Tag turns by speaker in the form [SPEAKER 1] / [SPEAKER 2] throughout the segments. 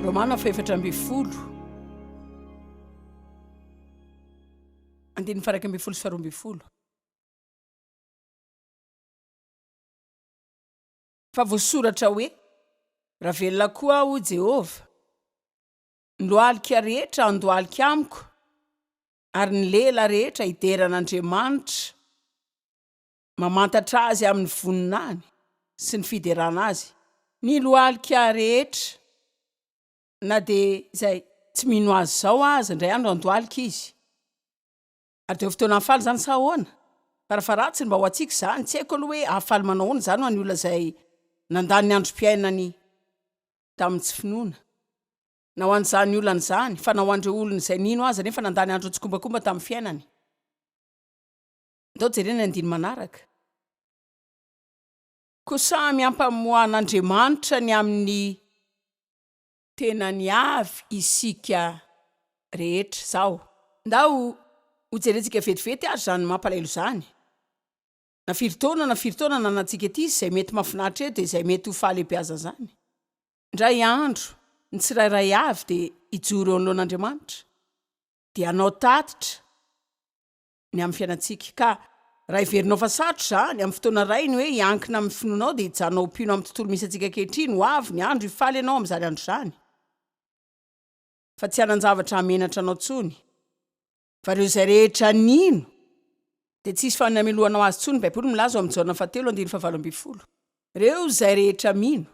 [SPEAKER 1] Romana fahefatra ambin'ny folo, andininy faha-iraika ambin'ny folo sy faharoa ambin'ny folo. Fa voasoratra hoe, Raha velona koa aho, hoy Jehovah, ny lohalika rehetra handohalika amiko, ary ny lela rehetra hidera an'Andriamanitra, mamantatra azy amin'ny voninahiny sy ny fiderana azy. Ny lohalika rehetra, na dia izay tsy mino azy izao aza, indray andro handohalika izy. Ary dia ho fotoana hahafaly izany sa ahoana? Farafaharatsiny mba ho antsika izany, tsy haiko aloha hoe hahafaly manao ahoana izany ho an'ny olona izay nandany ny androm-piainany tamin'ny tsy finoana, na ho an'izany olana izany, fa na ho an'ireo olona izay nino aza nefa nandany andro nitsikombakomba tamin'ny fiainany. Ndao jerena ny andininy manaraka. Koa samy hampamoahan'Andriamanitra ny amin'ny. Tenany avy isika rehetra izao. Ndao hojerentsika vetivety ary izany mampalahelo izany. Na firy taona na firy taona ananantsika ety sy izay mety mahafinaritra eto dia izay mety ho fahalehibeazan'izany. Indray andro, ny tsirairay avy dia hijoro eo anoloan'Andriamanitra, dia hanao tatitra. ny amin'ny fiainantsika. Ka raha heverinao fa sarotra izany, amin'ny fotoana iray ny hoe hiankina amin'ny finoanao dia hijanona ho mpino amin'ny tontolo misy antsika ankehitriny, ho avy ny andro hifaly ianao amin'izany andro izany, fa tsy hanan-javatra hahamenatra anao intsony, fa ireo izay rehetra nino dia tsy hisy fanamelohanao azy intsony, ny Baiboly milaza ao amin'ny Jaona fahatelo andininy fahavalo ambin'ny folo, Ireo izay rehetra mino.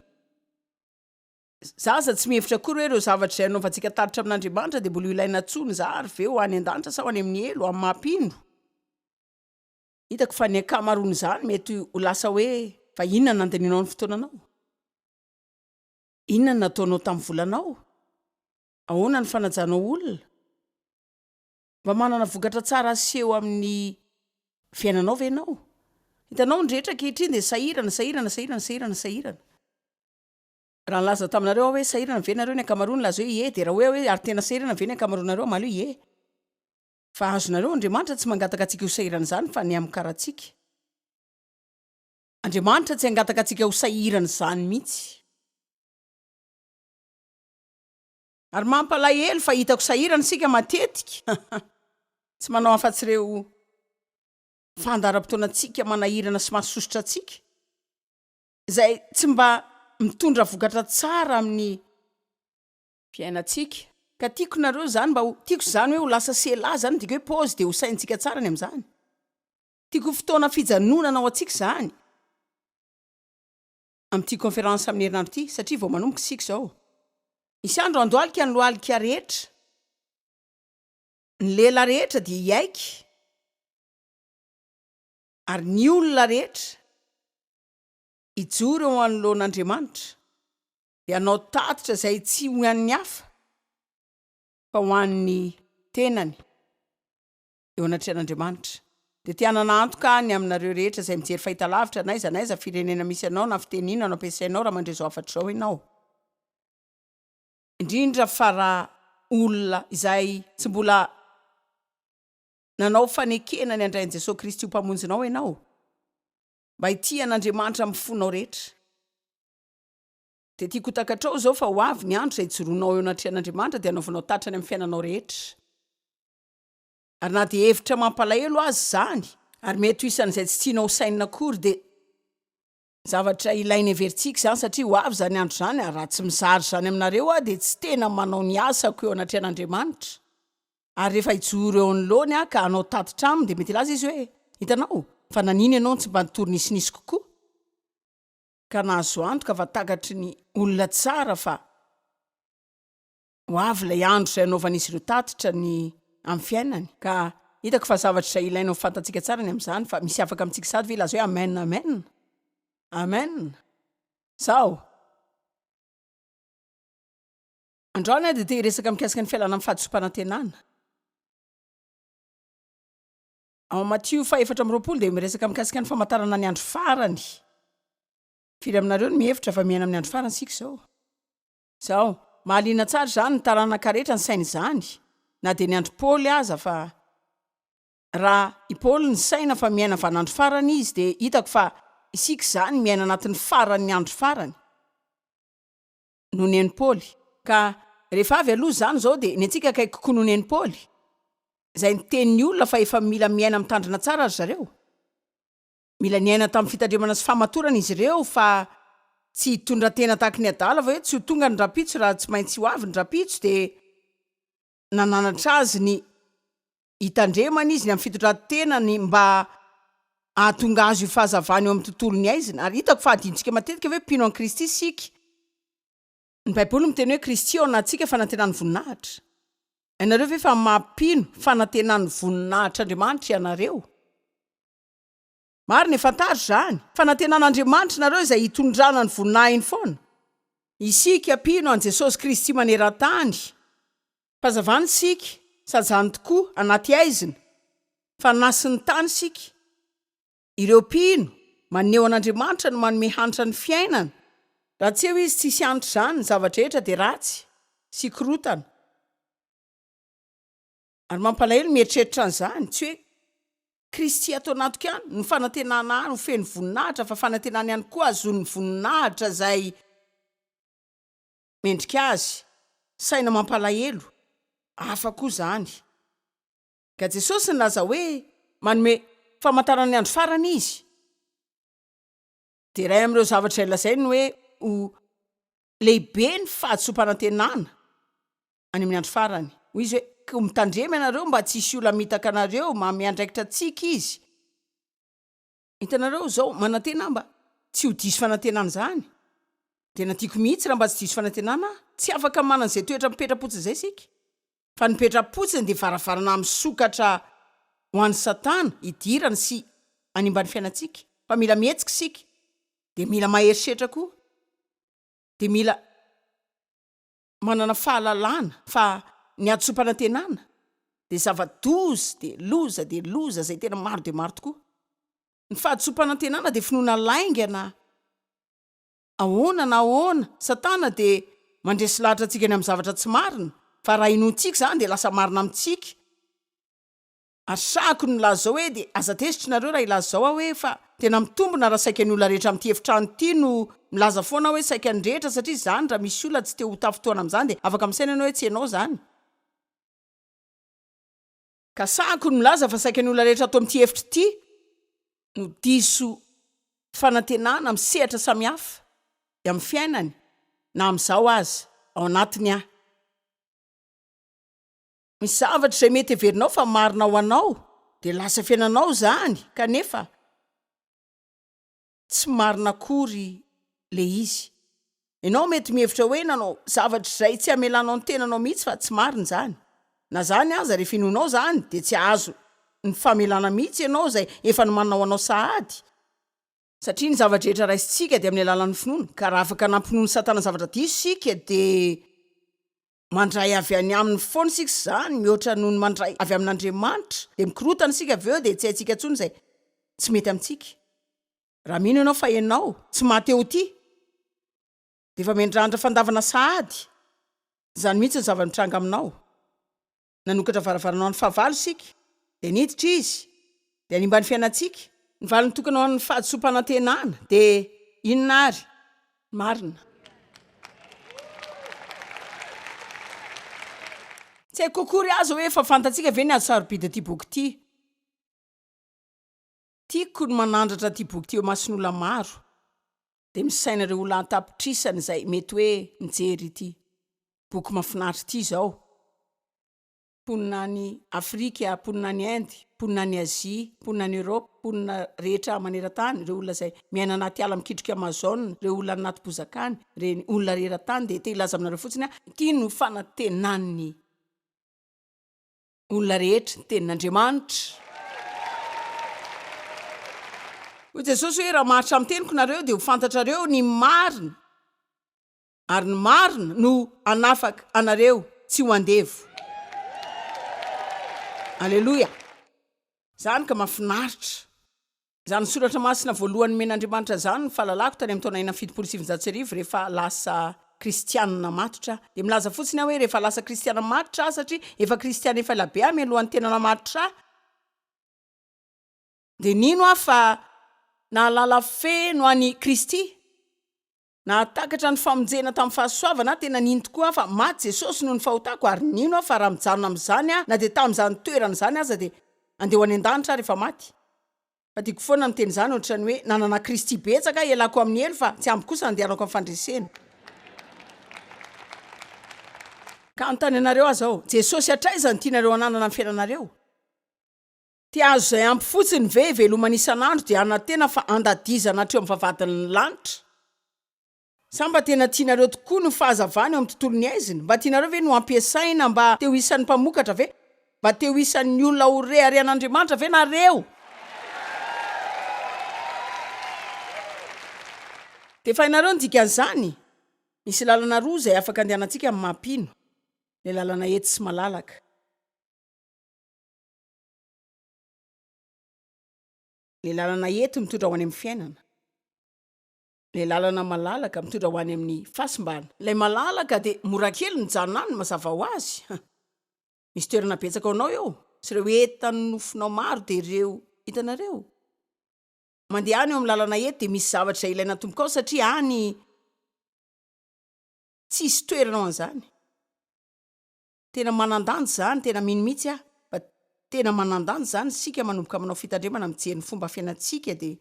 [SPEAKER 1] Za aza tsy mihevitra akory hoe ireo zavatra izay anaovantsika tatitra amin'Andriamanitra dia mbola ho ilaina intsony, za ary ve ho any an-danitra sa ho any amin'ny helo, amin'ny maha mpino? Hitako fa ny ankamaroan'izany mety ho lasa hoe fa inona no nandanianao ny fotoananao? Inona no nataonao tamin'ny volanao? Ahoana ny fanajanao olona? Mba manana vokatra tsara aseho amin'ny fiainanao ve ianao? Hitanao ny rehetra ankehitriny dia sahirana, sahirana, sahirana, sahirana, sahirana. Raha nilaza taminareo aho hoe sahirana ve nareo, ny ankamaroany nilaza hoe ie, dia raha hoe aho hoe ary tena sahirana ve ny ankamaroanareo, hamaly hoe ie. Fa azonareo, Andriamanitra tsy mangataka antsika ho sahirana izany fa ny hamokarantsika. Andriamanitra tsy hangataka antsika ho sahirana izany mihitsy. Ary mampalahelo fa hitako sahirana isika matetika, tsy manao afa-tsy ireo fandaharam-potoanantsika manahirana sy mahasosotra antsika. izay tsy mba mitondra vokatra tsara amin'ny fiainantsika. Ka tiako nareo izany mba ho, tiako izany hoe ho lasa sela izany midika hoe pause dia ho saintsika tsara ny amin'izany. Tiako ho fotoana fijanonana ho antsika izany amin'ity conférence amin'ny herinandro ity satria vao manomboka isika izao. Hisy andro handohalika ny lohalika rehetra, ny lela rehetra dia hiaiky ary ny olona rehetra hijoro eo anoloan'Andriamanitra dia hanao tatitra izay tsy ho an'ny hafa fa ho an'ny tenany eo anatrehan'Andriamanitra. Dia te hanana antoka aho ny aminareo rehetra izay mijery fahitalavitra n'aiza n'aiza firenena misy anao na fiteny inona no ampiasainao raha mandre izao hafatra izao ianao. Indrindra fa raha olona izay tsy mbola nanao fanekena ny handray an'i Jesoa Kristy ho Mpamonjinao ianao. Mba hitia an'Andriamanitra amin'ny fonao rehetra. Dia tiako ho takatrao izao fa ho avy ny andro izay hijoroanao eo anatrehan'Andriamanitra dia hanaovanao tatitra ny amin'ny fiainanao rehetra. Ary na dia hevitra mampalahelo aza izany, ary mety ho isan'izay tsy tianao ho sainina akory, dia zavatra ilaina heverintsika izany satria ho avy izany andro izany, ary raha tsy mizara izany aminareo aho dia tsy tena manao ny asako eo anatrehan'Andriamanitra. Ary rehefa hijoro eo anoloany aho ka hanao tatitra aminy dia mety hilaza izy hoe, Hitanao, fa naninona ianao no tsy mba nitory nisinisy kokoa? Ka nahazo antoka fa takatry ny olona tsara fa ho avy ilay andro izay hanaovan'izy ireo tatitra ny amin'ny fiainany. Ka hitako fa zavatra izay ilaina ho fantatsika tsara ny amin'izany, fa misy afaka amintsika sady ve hilaza hoe amen, amen? Amen. Izao. Androany aho dia te hiresaka mikasika ny fialana amin'ny fahadisoam-panantenana. Ao amin'ny Matio faha 24 dia miresaka mikasika ny famantarana ny andro farany. Firy aminareo no mihevitra fa miaina amin'ny andro farany isika izao? Izao, mahaliana tsara izany, ny taranaka rehetra nisaina izany, na dia ny andro Paoly aza, fa raha i Paoly nisaina fa miaina vaninandro farany izy, dia hitako fa isika izany miaina anatin'ny faran'ny andro farany. no nen'i Paoly. Ka Rehefa avy aloha izany izao dia ny antsika akaiky kokoa noho nen'i Paoly, izay niteny ny olona fa efa mila miaina mitandrina tsara ry zareo. Mila niaina tamin'ny fitandremana sy fahamatorana izy ireo fa tsy hitondra tena tahaky ny adala fa hoe tsy ho tonga ny rahampitso raha tsy maintsy ho avy ny rahampitso dia nananatra azy ny hitandremana izy ny amin'ny fitondran-tenany mba hahatonga azy ho fahazavana eo amin'ny tontolon'ny haizina. Ary hitako fa adinontsika matetika hoe mpino an'i Kristy isika. Ny Baiboly miteny hoe Kristy ao anatintsika fanantenan'ny voninahitra. Hainareo ve fa mampino fanantenan'ny voninahitr'Andriamanitra ianareo? Marina e, fantaro izany. Fanantenan'Andriamanitra nareo izay hitondrana ny voninahiny foana. Isika mpino an'i Jesosy Kristy maneran-tany. Fahazavana isika, sady izany tokoa, anaty haizina. Fanasin'ny tany isika. Ireo mpino, maneho an'Andriamanitra no manome hanitra ny fiainana. Raha tsy eo Izy, tsy hisy hanitra izany, ny zava-drehetra dia ratsy sy korotana. Ary mampalahelo ny mieritreritra an'izany, tsy hoe Kristy ato anatiko ihany no fanantenana ahy ho feno voninahitra fa fanantenana ihany koa hahazoany ny voninahitra izay mendrika azy. Saina mampalahelo hafa koa izany. Ka Jesosy nilaza hoe manome famantarana ny andro farany Izy. Dia iray amin'ireo zavatra izay lazainy ny hoe ho lehibe ny fahadisoam-panantenana. any amin'ny andro farany. Hoy izy hoe, Koa mitandrema ianareo mba tsy hisy olona hamitaka anareo, manome andraikitra antsika izy. Hitanareo, izao, manantena aho mba tsy ho diso fanantenana izany. Tena tiako mihitsy raha mba tsy diso fanantenana aho. Tsy afaka manana izay toetra mipetra-potsiny izay isika. Fa ny mipetra-potsiny dia varavarana misokatra ho an'i Satana hidirany sy hanimba ny fiainantsika. Fa mila mihetsika isika. Dia mila mahery setra koa. Dia mila. manana fahalalana fa ny hadisoam-panantenana dia zava-doza dia loza dia loza izay tena maro dia maro tokoa. Ny fahadisoam-panantenana dia finoana lainga na ahoana na ahoana, Satana dia mandresy lahatra antsika ny amin'ny zavatra tsy marina fa raha inoantsika izany dia lasa marina amintsika. Ary sahako ny milaza izao hoe dia aza tezitra nareo raha hilaza izao aho hoe fa tena mitombina raha saika ny olona rehetra amin'ity efitrano ity no milaza foana aho hoe saika ny rehetra satria izany raha misy olona tsy te ho tafintohana amin'izany dia afaka misaina ianao hoe tsy ianao izany. Ka sahako ny milaza fa saika ny olona rehetra ato amin'ity efitra ity no diso fanantenana amin'ny sehatra samihafa amin'ny fiainany na amin'izao aza ao anatiny aho. Misy zavatra izay mety heverinao fa marina ho anao, dia lasa fiainanao izany, kanefa tsy marina akory ilay izy. Ianao mety mihevitra hoe nanao zavatra izay tsy hamelanao ny tenanao mihitsy fa tsy marina izany. Na izany aza, rehefa inoanao izany, dia tsy hahazo ny famelana mihitsy ianao izay efa nomanina ho anao sahady. Satria ny zava-drehetra raisintsika dia amin'ny alalan'ny finoana, ka raha afaka nampinoan'i Satana zavatra diso isika, dia. Mandray avy any aminy foana isika izany mihoatra noho ny mandray avy amin'Andriamanitra, dia mikorontana isika avy eo dia tsy haintsika intsony izay tsy mety amintsika. Raha mino ianao fa ianao tsy maha te ho tia, dia efa miandrandra fandavana sahady. Izany mihitsy ny zava-mitranga aminao. Nanokatra varavarana ho an'ny fahavalo isika, dia niditra izy, dia hanimba ny fiainantsika. Ny valiny tokana ho an'ny fahadisoam-panantenana dia inona àry? Marina. Tsy haiko akory aza hoe efa fantatsika ve ny hasarobidin'ity boky ity. Tiako ny manandratra ity boky ity eo imason'olona maro, dia misaina ireo olona an-tapitrisany izay mety hoe mijery ity boky mahafinaritra ity izao. Mponina any Afrika, mponina any Inde, mponina any Azia, mponina any Europe, mponina rehetra maneran-tany, ireo olona izay miaina anaty ala mikitroka Amazon, ireo olona any anaty bozaka any, ireny olona eran-tany dia te hilaza aminareo fotsiny aho, ity no fanantenan'ny olona rehetra, ny tenin'Andriamanitra. Hoy Jesosy hoe, raha maharitra amin'ny teniko nareo dia ho fantatrareo ny marina. Ary ny marina no hanafaka anareo tsy ho andevo. Aleloia! Izany ka mahafinaritra! Izany soratra masina voalohany nomen'Andriamanitra izany no fahalalako tany amin'ny taona 1976 rehefa lasa kristianina matotra aho. Dia milaza fotsiny aho hoe rehefa lasa kristiana matotra aho satria efa kristiana efa elabe aho mialohan'ny tena namatotra ahy. Dia nino aho fa nahalala feno an'i Kristy. Nahatakatra ny famonjena tamin'ny fahasoavana aho, tena nino tokoa aho fa maty Jesosy noho ny fahotako ary nino aho fa raha mijanona amin'izany aho na dia tamin'izany toerana izany aza dia handeha ho any an-danitra aho rehefa maty. Fa tiako foana ny miteny izany ohatran'ny hoe nanana Kristy betsaka aho hialako amin'ny helo fa tsy ampy kosa handehanako amin'ny fandresena. Ka hanontany anareo aho izao, Jesosy hatraiza no tianareo hananana amin'ny fiainanareo? Te hahazo izay ampy fotsiny ve hivelomana isan'andro dia hanantena fa handadizana hatreo amin'ny vavahadin'ny lanitra? Sa mba tena tianareo tokoa ny ho fahazavana eo amin'ny tontolon'ny haizina? Mba tianareo ve ny ho ampiasaina mba te ho isan'ny mpamokatra ve? Mba te ho isan'ny olona ho reharehan'Andriamanitra ve nareo? Dia efa hainareo ny dikan'izany? Misy lalana roa izay afaka andehanantsika amin'ny maha mpino, ilay lalana ety sy malalaka. Ilay lalana ety mitondra ho any amin'ny fiainana. Ilay lalana malalaka mitondra ho any amin'ny fahasimbana. Ilay malalaka dia mora kely mijanona any mazava ho azy. Misy toerana betsaka ho anao eo, sy ireo entan'ny nofonao maro dia ireo, hitanareo? Mandehana eo amin'ny lalana ety dia misy zavatra izay ilaina atomboka ao satria any tsy hisy toerana ho an'izany. Tena manan-danja izany, tena mino mihitsy aho fa tena manan-danja izany isika manomboka manao fitandremana mijery ny fomba fiainantsika dia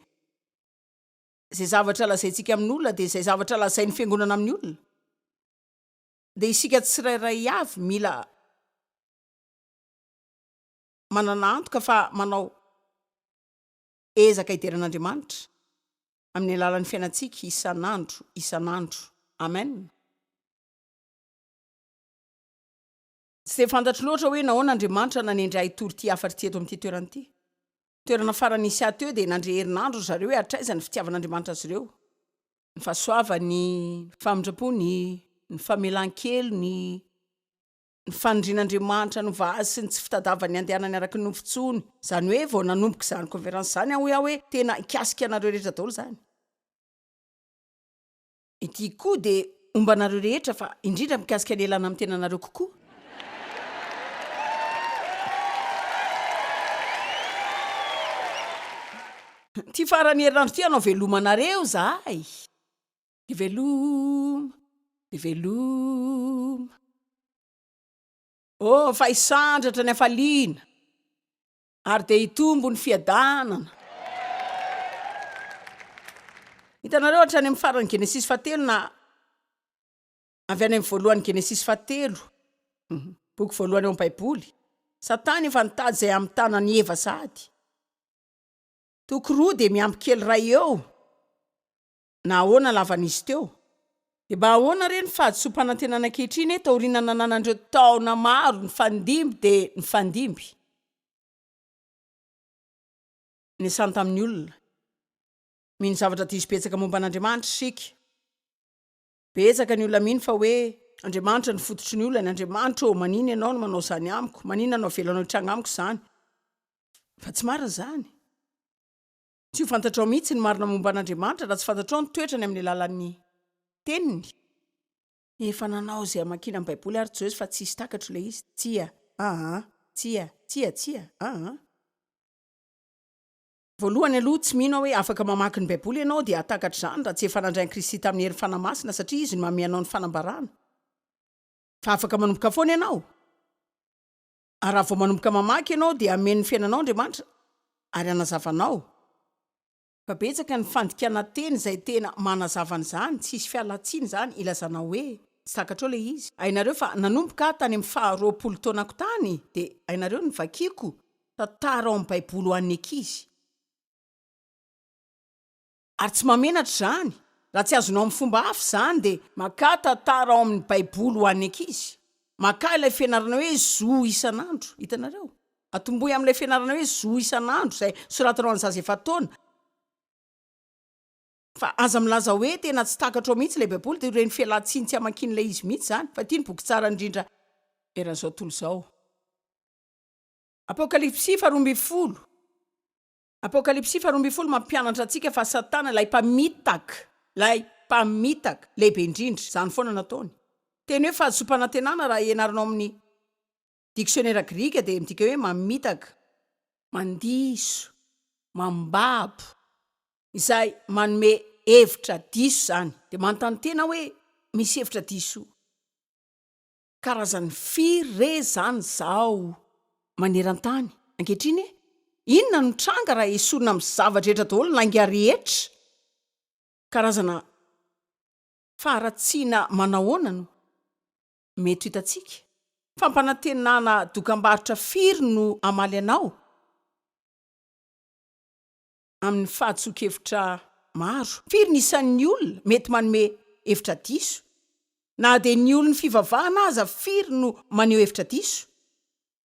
[SPEAKER 1] izay zavatra lazaintsika amin'olona dia izay zavatra lazain'ny fiangonana amin'ny olona dia isika tsirairay avy mila manana antoka fa manao ezaka hidera an'Andriamanitra amin'ny alalan'ny fiainantsika isan'andro isan'andro. Amen. Tsy dia fantatro loatra hoe nahoana Andriamanitra nanendry ahy hitory ity hafatra ity eto amin'ity toerana ity. Toerana farany nisy ahy teo dia nandre herinandro ry zareo hoe hatraiza ny fitiavan'Andriamanitra azy ireo. Ny fahasoavany, ny famindrampony, ny famelan-kelony, ny fanindrian'Andriamanitra hanova azy sy ny tsy fitadiavany handehanany araka ny nofo intsony. Izany hoe vao nanomboka izany conférence izany aho hoy aho hoe tena hikasika anareo rehetra daholo izany. Ity koa dia homba anareo rehetra fa indrindra mikasika ny elana amin'ny tenanareo kokoa. Ity faran'ny herinandro ity hanao veloma anareo izahay. Dia veloma, dia veloma. Oh, fa hisandratra ny hafaliana. Ary dia hitombo ny fiadanana. Hitanareo hatrany amin'ny faran'ny Genesisy fahatelo na avy any amin'ny voalohan'ny Genesisy fahatelo, boky voalohany ao amin'ny Baiboly, Satana efa nitady izay hamitana an'i Eva sahady. Toko roa dia miampy kely iray eo. Na ahoana lavan'izy teo? Dia mba ahoana re ny fahadisoam-panantenana ankehitriny e, taoriana nananan'ireo taona maro nifandimby dia nifandimby niasany tamin'ny olona? Mino zavatra diso betsaka momba an'Andriamanitra isika. Betsaka ny olona mino fa hoe Andriamanitra no fototry ny olany, Andriamanitra ô, manina ianao no manao izany amiko? Manina no avelanao hitranga amiko izany? Fa tsy marina izany. Tsy ho fantatrao mihitsy ny marina momba an'Andriamanitra raha tsy fantatrao ny toetrany amin'ny alalan'ny Teniny. Efa nanao izay hamakiana ny Baiboly ary Joyce fa tsisy takatro ilay izy. Tsia. Aa. Tsia. Tsia, tsia. Aa. Voalohany aloha, tsy mino aho hoe afaka mamaky ny Baiboly ianao dia hahatakatra izany raha tsy efa nandray an'i Kristy tamin'ny herin'ny Fanahy Masina satria Izy no manome anao ny fanambarana. Fa afaka manomboka foana ianao. Ary raha vao manomboka mamaky ianao dia hameno ny fiainanao Andriamanitra ary hanazava anao. Fa betsaka ny fandikana teny izay tena manazava an'izany, tsisy fialantsiny izany ilazana hoe tsy takatrao ilay izy. Hainareo fa nanomboka aho tany amin'ny faha 20 taonako tany dia hainareo ny vakiako tantara ao amin'ny baiboly ho an'ny ankizy. Ary tsy mahamenatra izany. Raha tsy azonao amin'ny fomba hafa izany dia makà tantara ao amin'ny Baiboly ho an'ny ankizy. Makà ilay fianarana hoe zo isan'andro. Hitanareo? Atombohy amin'ilay fianarana hoe zo isan'andro izay soratana ho an'ny zaza efa-taona. Fa aza milaza hoe tena tsy takatrao mihitsy ilay Baiboly, dia ireny fialan-tsiny tsy hamakiana ilay izy mihitsy izany. Fa ity no boky tsara indrindra eran'izao tontolo izao. Apokalypsy faharoambinifolo. Apokalypsy faharoambinifolo mampianatra antsika fa Satana ilay mpamitaka, ilay mpamitaka lehibe indrindra, izany foana no ataony. Teny hoe fahadisoam-panantenana raha ianaranao amin'ny diksionera grika dia midika hoe mamitaka, mandiso, mambabo, izay manome. hevitra diso izany. Dia manontany tena aho hoe misy hevitra diso karazany firy re izany izao maneran-tany ankehitriny e? Inona no mitranga raha esorina amin'ny zava-drehetra daholo ny lainga rehetra? Karazana faharatsiana manahoana no mety ho hitantsika? Fampanantenana dokambarotra firy no hamaly anao amin'ny fahadisoan-kevitra maro? Firy ny isan'ny olona mety manome hevitra diso? Na dia ny olon'ny fivavahana aza firy no maneho hevitra diso?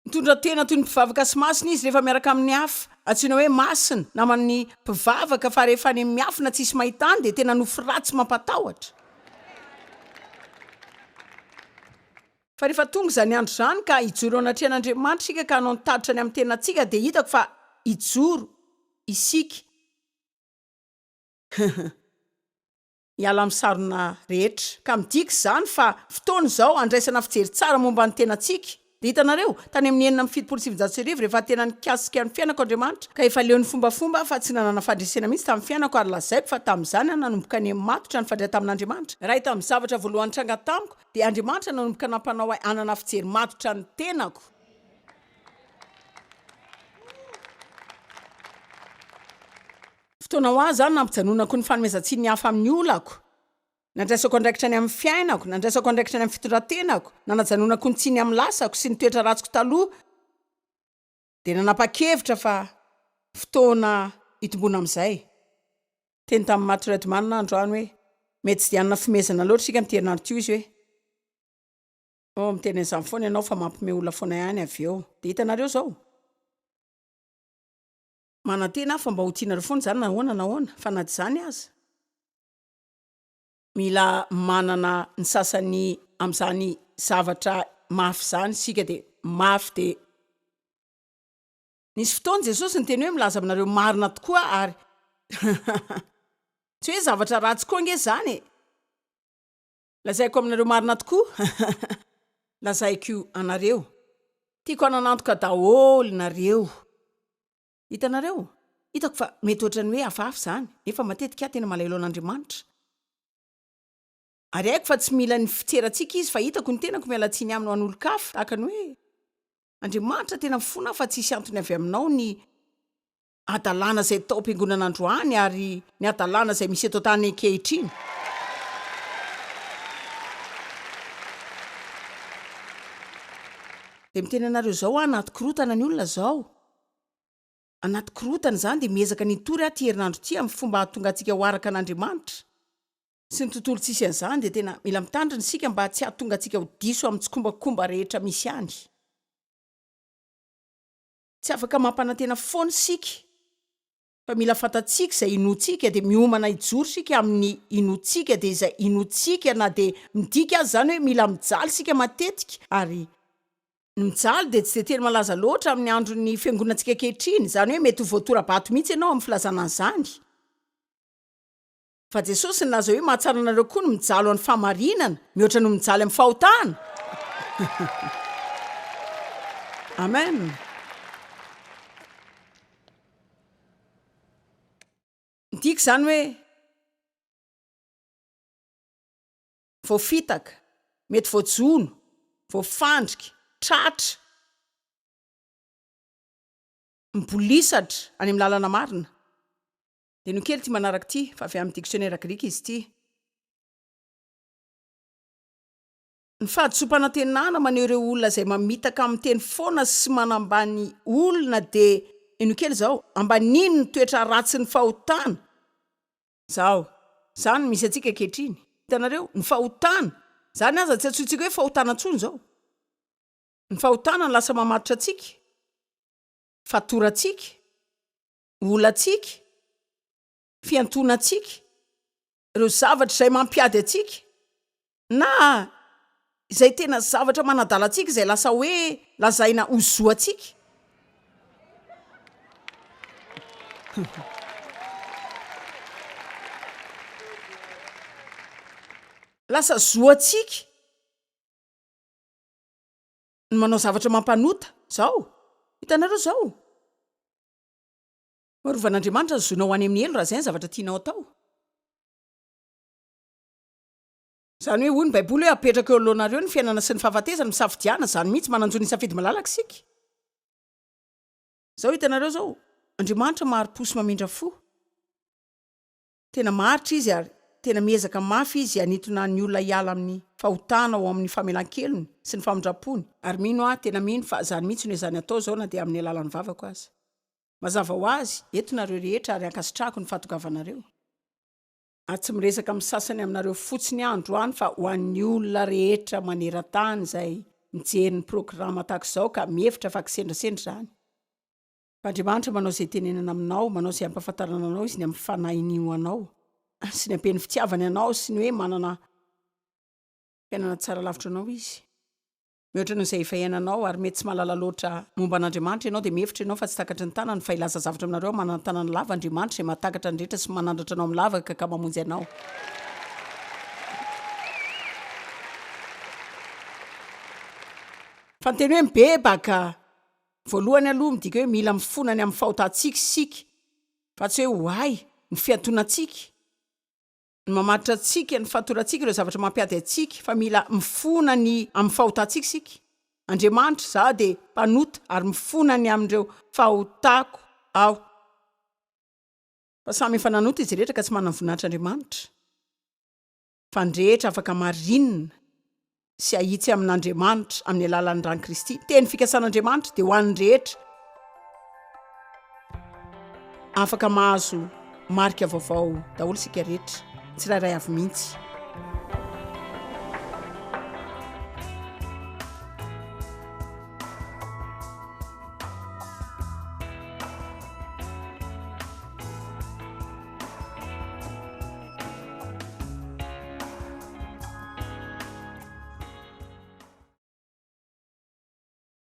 [SPEAKER 1] Mitondra tena toy ny mpivavaka sy masina izy rehefa miaraka amin'ny hafa. Antsoina hoe masina, naman'ny mpivavaka, fa rehefa any amin'ny miafina tsisy mahita any dia tena nofy ratsy mampatahotra. Fa rehefa tonga izany andro izany ka hijoro eo anatrehan'Andriamanitra isika ka hanao ny tatitra ny amin'ny tenantsika dia hitako fa hijoro isika. Hiala amin'ny sarona rehetra. Ka midika izany fa fotoana izao handraisana fijery tsara momba ny tenantsika. Dia hitanareo, tany amin'ny 1976, rehefa tena nikasika ny fiainako Andriamanitra, ka efa leo ny fombafomba aho fa tsy nanana fandresena mihitsy tamin'ny fiainako, ary lazaiko fa tamin'izany aho nanomboka niha-matotra nifandray tamin'Andriamanitra. Iray tamin'ny zavatra voalohany nitranga tamiko, dia Andriamanitra nanomboka nampanao ahy hanana fijery matotra ny tenako. Fotoana ho ahy izany nampijanonako ny fanomezan-tsiny ny hafa amin'ny olako, nandraisako andraikitra ny amin'ny fiainako, nandraisako andraikitra ny amin'ny fitondran-tenako, nanajanonako ny tsiny amin'ny lasako sy ny toetra ratsiko taloha, dia nanapa-kevitra fa fotoana hitomboana amin'izay. Niteny tamin'i Matt Redman aho androany hoe, mety tsy dia hanana fihomehezana loatra isika amin'ity herinandro ity, hoy izy hoe, Oh, miteny an'izany foana ianao fa mampihomehy olona foana ihany avy eo. Dia hitanareo izao? Manantena aho fa mba ho tianareo foana izany na ahoana na ahoana, fa na dia izany aza, mila manana ny sasany amin'izany zavatra mafy izany isika, dia mafy dia. Nisy fotoana Jesosy niteny hoe milaza aminareo marina tokoa aho ary tsy hoe zavatra ratsy koa ange izany e! Lazaiko aminareo marina tokoa, lazaiko anareo. Tiako hanan'antoka daholo nareo. Hitanareo? Hitako fa mety ohatran'ny hoe hafahafa izany, nefa matetika aho tena malahelo an'Andriamanitra. Ary haiko fa tsy mila ny fitserantsika Izy, fa hitako ny tenako miala tsiny Aminy ho an'olon-kafa, tahaka ny hoe, Andriamanitra, tena mifona aho fa tsisy antony avy Aminao ny. Hadalana izay tao am-piangonana androany ary ny hadalana izay misy eto an-tany ankehitriny. Dia miteny anareo izao aho, anaty korotana ny olona izao. Anaty korotana izany dia miezaka ny hitory aho ity herinandro ity amin'ny fomba hahatonga antsika ho araka an'Andriamanitra. Sy ny tontolo tsisy an'izany dia tena mila mitandrina isika mba tsy hahatonga antsika ho diso amin'ny tsikombakomba rehetra misy any. Tsy afaka mampanantena foana isika fa mila fantatsika izay inoantsika dia miomana hijoro isika amin'ny inoantsika dia izay inoantsika na dia midika aza izany hoe mila mijaly isika matetika ary ny mijaly dia tsy dia teny malaza loatra amin'ny andron'ny fiangonantsika ankehitriny izany hoe mety ho voatora-bato mihitsy ianao amin'ny filazana an'izany. Fa Jesosy nilaza hoe mahatsara anareo koa ny mijaly ho an'ny fahamarinana mihoatra noho mijaly amin'ny fahotana. Amen. Midika izany hoe voafitaka, mety voajono, voafandrika, tratra, mibolisatra any amin'ny lalana marina. Henoy kely ity manaraka ity, fa avy amin'ny diksionera grika izy ity. Ny fahadisoam-panantenana maneho ireo olona izay mamitaka amin'ny teny foana sy manambany olona dia, henoy kely izao, ambaniny ny toetra ratsin'ny fahotana. Izao, izany no misy antsika ankehitriny. Hitanareo? Ny fahotana. Izany aza tsy antsointsika hoe fahotana intsony izao. Ny fahotana no lasa mamatotra antsika, fatorantsika. olantsika, fiantonantsika, ireo zavatra izay mampiady antsika, na izay tena zavatra manadala antsika izay lasa hoe lazaina ho zo antsika. Lasa zo antsika ny manao zavatra mampanota, zao, hitanareo zao. Arovan'Andriamanitra ny zonao any amin'ny helo raha izay ny zavatra tianao atao. Izany hoe hoy ny Baiboly hoe apetrako eo anoloanareo ny fiainana sy ny fahafatesana, misafidiana, izany mihitsy, manan-jo ny hisafidy malalaka isika. Izao hitanareo izao, Andriamanitra mahari-po sy mamindra fo. Tena maharitra Izy ary tena miezaka mafy Izy hanintona ny olona hiala amin'ny fahotana ho amin'ny famelan-kelony sy ny famindram-pony. Ary mino aho, tena mino fa izany mihitsy no ezahiny atao izao na dia amin'ny alalan'ny vavako aza. Mazava ho azy, eto nareo rehetra ary ankasitrahako ny fahatongavanareo. Ary tsy miresaka amin'ny sasany aminareo fotsiny aho androany fa ho an'ny olona rehetra maneran-tany izay mijery ny programa tahaka izao ka mihevitra fa kisendrasendra izany. Fa Andriamanitra manao izay itenenana aminao, manao izay hampahafantarana anao Izy ny amin'ny fanahiny ho anao, sy ny hampian'ny fitiavany anao sy ny hoe manana fiainana tsara lavitra anao Izy. Mihoatra noho izay efa iainanao, ary mety tsy mahalala loatra momba an'Andriamanitra ianao, dia mihevitra ianao fa tsy takatry ny tanany, fa hilaza zavatra aminareo aho, manana tanana lava Andriamanitra izay mahatakatra ny rehetra sy manandratra anao amin'ny lavaka ka mamonjy anao. Fa ny teny hoe mibebaka, voalohany aloha midika hoe mila mifona ny amin'ny fahotantsika isika, fa tsy hoe ho hay ny fiantonantsika. Ny mamaritra antsika, ny fatorantsika, ireo zavatra mampiady antsika, fa mila mifona ny amin'ny fahotantsika isika. Andriamanitra, izaho dia mpanota ary mifona ny amin'ireo fahotako aho. Fa samy efa nanota izy rehetra ka tsy manana ny voninahitr'Andriamanitra. Fa ny rehetra afaka marinina sy hahitsy amin'Andriamanitra amin'ny alalan'ny ran'i Kristy. Teny fikasan'Andriamanitra dia ho an'ny rehetra. Afaka mahazo marika vaovao daholo isika rehetra, tsirairay avy mihitsy.